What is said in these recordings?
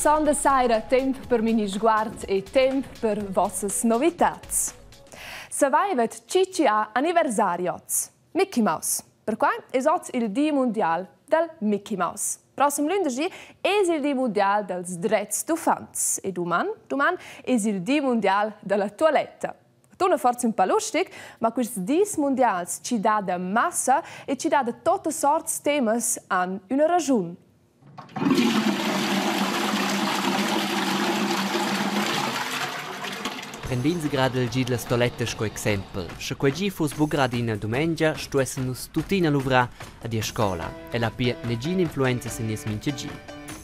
Sonda saira temp per Minisguard e temp per vossas novitats. Savaivat chi chi ha anniversari oz? Mickey Mouse. Perquai es oz il di mundial dal Mickey Mouse. Prossem lündeschdi es il di mundial dals drets d'uffants e duman, duman es il di mundial da la tualetta. Tuna forsa ün pa lustig, ma quists dis mundials chi dà da massa e chi dà da tuottas sorts temas han üna raschun. Prend'ins grad il gi dallas tualettas sco exempel. Sche quei gi fuss buc grad ina dumengia, stuessen nus tuttina luvrar ad ir a scola. Ella ha pia negina influenza sin nies mintga gi.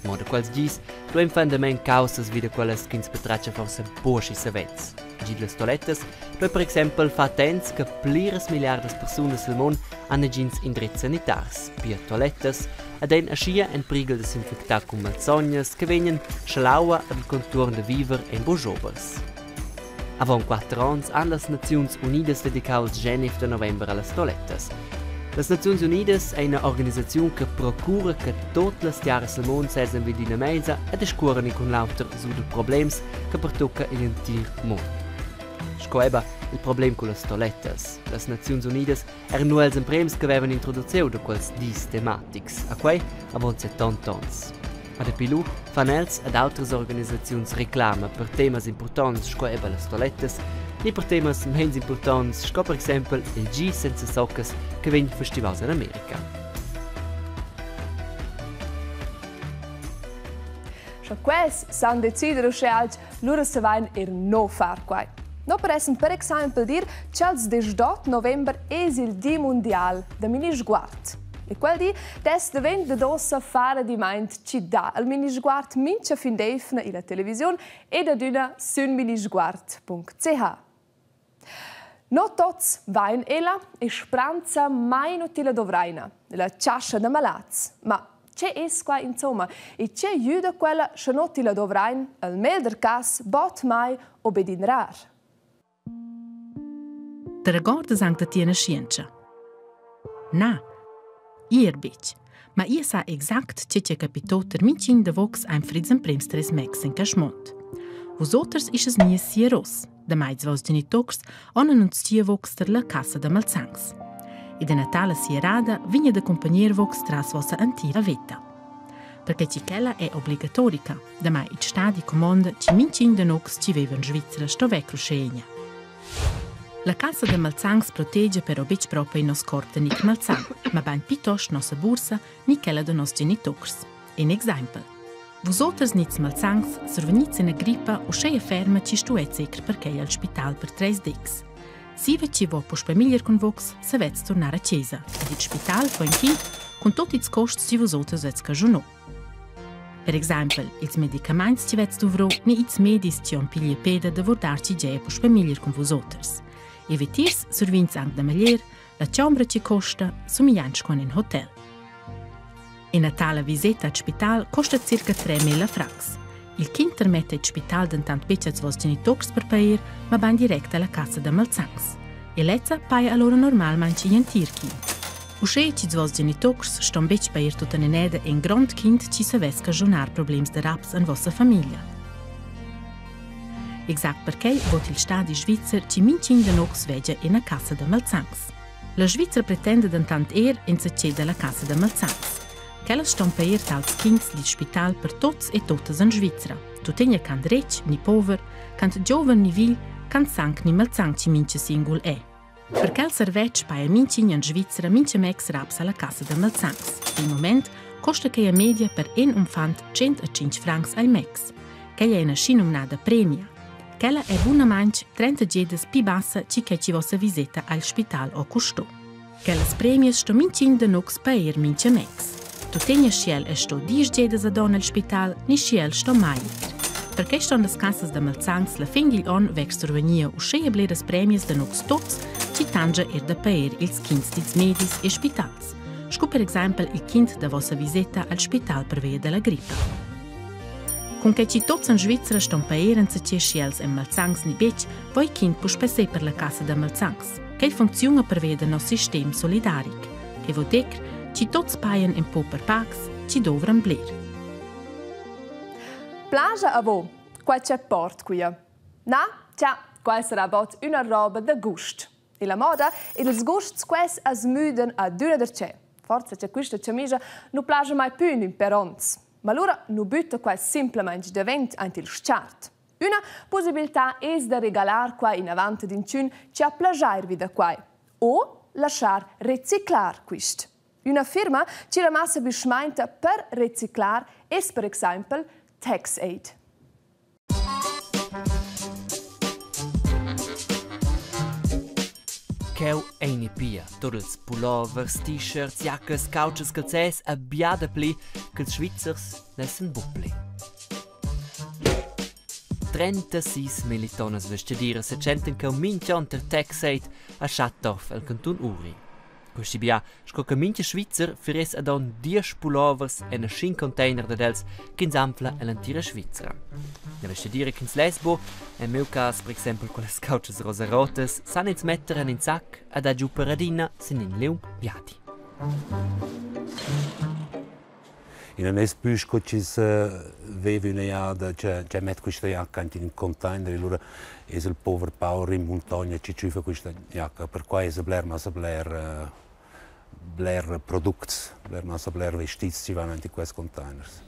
Mo da quels gis duein far endament caussas vi da quellas ch'ins patratga forsa buc aschi savens. Gi dallas tualettas duei per exempel far attents che pliras milliardas persunas sil mund han negins indrezs sanitars, pia tualettas, ed ein aschia en prighel da s'infectar cun malsognas che vegnan sche l'aua ed il contuorn da viver ein buc overs. Avon quatter onns han las Naziuns Unidas dedicau il Genif da november allas toilettas. Las Naziuns Unidas ei ina organisaziun che procura che tut las tiaras el mund sesen vid ina meisa e discuoran in cun l'auter sur da problems che pertucca igl entir mund. Sco eba il problem cullas toilettas. Las Naziuns Unidas eran lu els emprems che vevan introduciu da quels dis tematics, a quei avon 70 onns. Ma dapi lu fan els ed autras organisaziuns reclama per temas impurtonts sco eba las toilettas ni per temas meins impurtonts sco per exempel il gi senza soccas che vegn festivaus en America. Sche quels san decider uschè alch, lura savain eir no far quai. No pudessen per exaimpel dir cha'ls 18 november es il di mundial da minisguard. E quel di dess davent dad uossa far adimmaint chi dà al minisguard mincha fin d'eivna illa televisiun ed adüna sün minisguard.ch. No tots vain ella e spranza mai nu tilla dovraina, la chascha da malats. Ma che es qua insomma e che güda quella scha no tilla dovrain, al meglder cas bod mai o be d'inrar? Te regordas anc da tia naschientscha? Na, ir betg. Ma ia sa exact tge che capitò ter mintgin da vox ein frids emprems tres mecs en Caschmont. Vus oters isches nies sieros. Damai vos genitors han annunzià vox tar la cassa da malsangs. Ed ina tala sierada vegna da accompagnar vox tras vossa entira veta. Perché chi quella è obligatorica, damai il stadi comonda chi minchin da nox chi viva in Svizzera sto vecro scegna. La cassa da malsangs protegia però betg propi nos corp da nic malsan, ma bain piuttost nossa bursa ni quella da nos genitors. In exempel. Vus oters nits malsangs survegnits ina grippa uscheia ferma chi stuez ir perquei al spital per treis dis. Siva chi vo puspei meglier cun vox, savez turnar a chesa. Ed il spital fa in quint cun tot ils costs chi vus oters vez cagiunò. Per exaimpel, ils medicamaints chi vez duvro ni ils medis chi han piglia peda da vurdar chi giaja puspei meglier cun vus oters. E vitiers survegns anc da meglier la chombra chi costa sumigliant sco in ün hotel. Ina tala viseta al spital costa circa 3.000 francs. Il quinter metta il spital dentant betg als voss genitors per pair, mabain direct alla cassa da malsangs. E lezza paja allora normalmain igl entir quint. Uschè ch'ils voss genitors ston betg pair tutteneda in grond quint chi savess caschunar problems da raps en vossa famiglia. Exact perquei vot il stadi svizzer chi mintgin da nox vegia ina cassa da malsangs. La Svizra pretenda dentant er insatge da la cassa da malsauns. Quellas ston pair tals quints dil spital per tots e totas en Svizra. Tuttegna cant retg ni pover, cant gioven ni vigl, cant sanc ni malsanc chi mincha singul è. Per quel servetsch paja mintgin en Svizra mincha mex raps alla cassa da malsauns. Il moment costa quei a media per in uffant 105 francs al mex. Quei è ina schinumnada premia. Quella è bunamain 30 gedas pli bassa che che chi vossa viseta al spital o custò. Quellas premias sto mintgin da nox paer mincha mex. Tuttegna schi el è sto diesch gedas ad on al spital, ni schi el sto mai ir. Perché ston las cassas da malsangs la fin digl onn veg survegnir uscheia bleras premias da nox tots, chi tangia er da paer ils quints dils medis e spitals, sco per exempel il quint da vossa viseta al spital pervia della grippa. Cun quei chi tots en Svizra ston paer enzatgei schi els ein malsangs ni betg, voi quint puspei sei per la cassa da malsangs. Quei funcziuna pervia da nos sistem solidaric, che vul dir chi tots paien in po per pacs, chi dovran bler. Plaja a vo, quai c'è port quia. Na, tja, quai sarà bod üna roba da gust. E la moda ed ils gusts quels as müdan adüna darcheu. Forsa cha quista chamischa nu plaja mai pü in ün per ons. Ma lura nu bütta quai simplamaing davent aint il s-chart. Üna pussibiltà es da regalar quai inavant ad inchün chi ha plaschair vi da quai. O laschar reciclar quist. Üna firma chi ramassa büschmainta per reciclar es per exaimpel TaxAid. Cheu ein pia tut ils pullovers, t-shirts, jaccas, caultschas, calzers e bia dapli ch'ils Svizzers lessen buc pli. 36 milli tonnas vestgadiras setschentan cheu mintg'onn ter Texaid a Schattdorf el cantun Uri. Questi bia sco che mintga Svizzer firess ad onn diesch pullovers en a scin container dad els ch'ins anfla ell'entira Svizra. La vestgadira ch'ins less buc, en miu cas per exempel quellas cautschas rosarotas, san ins metter en in sac ed ha giu per adina sin in liung viadi. I non es plü sco chi's veva üna jada cha cha met quista jacca aint in ün container e lura es il pover paur in muntogna chi tschüffa quista jacca. Perquai esa bler massa bler bler products, bler massa bler vestits chi van aint in quels containers.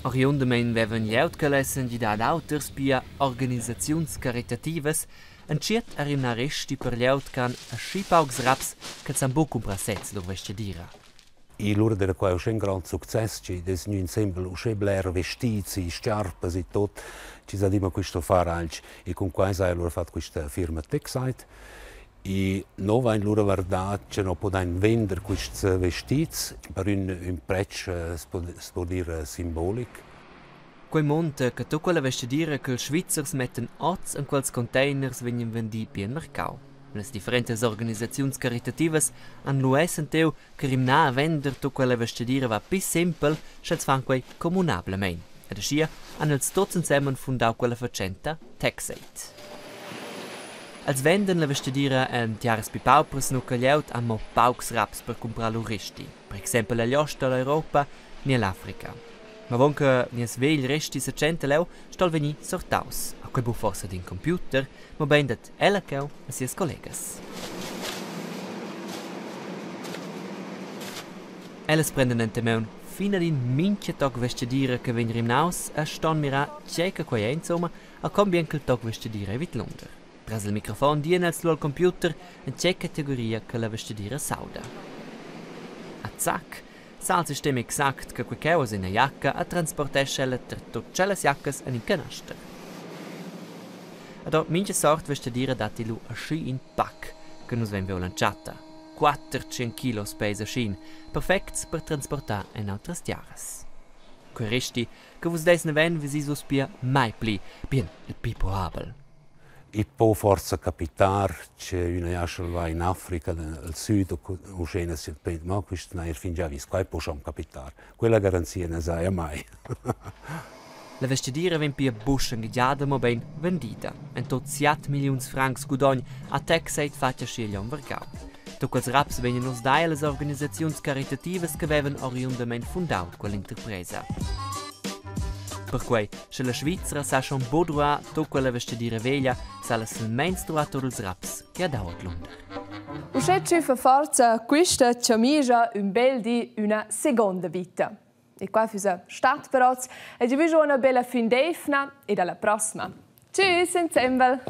Oriundamein vevan glieud che lessen gidar ad auters, pia organisaziuns caritativas, entschiet a rimnar resti per glieud che han aschi paucs raps ch'els san buc cumprar sez lur vestgadira. E lura d'eira quai uschè ün grand success chi id es gnü insembel uschè bler vestits e s-charpas e tot chi s'ha dit, ma quist sto far alch. E cun quai s'haja lura fat quista firma Texite. E no vain lura guardà che no pudain vender quists vestits per ün ün predsch, s'po dir, simbolic. Quei munta che tut quella vestgadira ch'ils Svizzers mettan oz en quels containers vegnan vendi bienmarcau. Las differentas organisaziuns caritativas han lu sentiu che rimnar e vender tut quella vestgadira va pli sempel, sch'els fan quei communablamein. Ed aschia han els tuts ensemen fundau quella fatschenta TaxAid. Els vendan la vestgadira en tiaras pli paupras nu che glieud ha mo paucs raps per cumprar lur resti, per exempel egl ost dall'Europa ni ell'Africa. Ma avon che nies vegl resti setschenta leu, sto el vegnir sortaus. A quei bu forsa d'in computer, mobein dad ella cheu e sias collegas. Ellas prendan enta maun fin ad in mintga toc vestgadira che vegn rimnaus e ston mirar tgei che quei ei insumma e con bien ch'il toc vestgadira ei vidlunder. Tras il microfon dian els lu al computer en tgei categoria che la vestgadira s'auda. A zac sa il sistem exact che quei cheu es ina jacca e transportescha ella ter tut tschellas jaccas en in canaster. Ed ord mintga sort vestgadira datti lu aschi in pac che nus vein viu l'entschatta. 400 kilos peisa schin, perfects per transportar en autras tiaras. Quei resti che vus deis naven vesis vus pia mai pli, bien il pli probabel. I po forsa capitar che üna jascha va in Africa al süd o uschena ma quist n'ha eir fingià vis, quai po schon capitar. Quella garanzia na saja mai. La vestgadira vegn pia buc enghegiada, mobein vendida. En tot siat milliuns francs gudogn ha Texaid fatg aschia igl onn vargau. Tut quels raps vegnan oz dai allas organisaziuns caritativas che vevan oriundamein fundau quell'interpresa. Perquei, sche la Svizra sa schon buc druar tut quella vestgadira veglia, sa la silmeins druar tut ils raps che ha dau ordlunder. Uschè tschüffa forza quista chamigia ün bel di üna segonda vita. E qua füssa stat per oz e giavüscho üna bella fin d'eivna ed alla prossima. Tschüss insembel!